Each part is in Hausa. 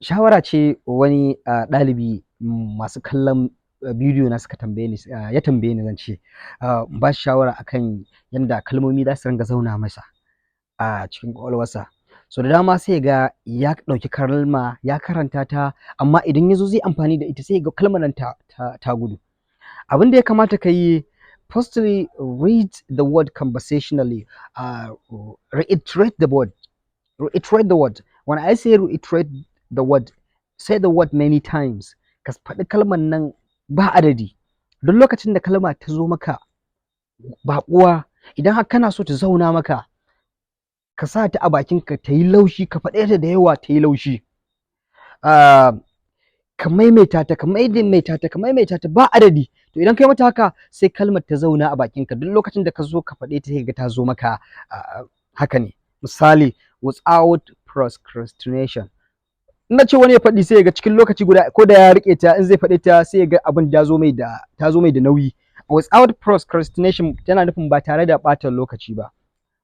Shawara ce wani ɗalibi masu kallon bidiyo na suka tambaye ni, ya tambaye ni, zan ce in ba shi shawara akan yanda kalmomi za su ringa zauna masa a cikin ƙwaƙwalwarsa. So da dama sai ga ya ɗauki kalma ya karanta ta, amma idan ya zo zai amfani da ita, sai ga kalmar nan ta gudu. Abin da ya kamata ka yi, firstly, read the word conversationally, reiterate the word, reiterate the word. When I say reiterate the word, say the word many times. Ka faɗi kalmar nan ba adadi. Duk lokacin da kalma ta zo maka baƙuwa, idan har kana so ta zauna maka, ka sa ta a bakinka ta yi laushi, ka faɗe ta da yawa ta yi laushi, ka maimaita ta, ka maimaita ta, ka maimaita ta ba adadi. To, idan kai mata haka, sai kalmar ta zauna a bakinka. Duk lokacin da ka zo ka faɗe ta, sai ga ta zo maka. Haka ne. Misali, "without procrastination". In na ce wani ya faɗi, sai ya ga cikin lokaci guda, ko da ya riƙe ta, in zai faɗe ta, sai ya ga abin ta zo mai da nauyi. "Without procrastination" tana nufin ba tare da ɓata lokaci ba.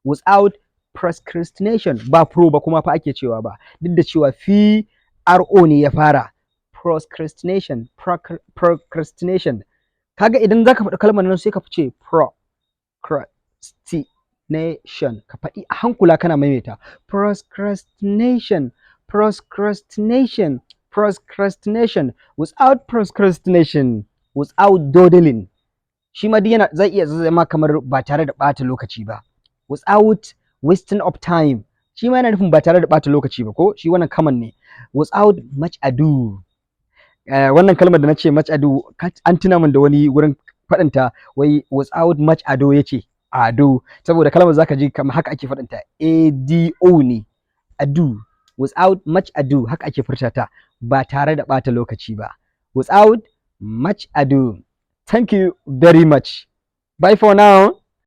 "Without procrastination", ba pro ba kuma fa ake cewa ba, duk da cewa P R O ne ya fara. Procrastination, procrastination. Kaga idan zaka faɗi kalmar nan, sai ka ce procrastination. Ka faɗi a hankula kana maimaita procrastination, procrastination, procrastination. Without procrastination. "Without dawdling" shi ma duk yana zai iya zama kamar ba tare da ɓata lokaci ba. "Without wasting of time" shi ma yana nufin ba tare da ɓata lokaci ba, ko shi wannan common ne. "Without much ado". Wannan kalmar da na ce "much ado", an tuna min da wani wurin faɗinta, wai "without much ado", yace ado, saboda kalmar zaka ji kamar haka ake faɗinta, A D O ne, ado. "Without much ado", haka ake furta ta, ba tare da ɓata lokaci ba. "Without much ado". Thank you very much. Bye for now.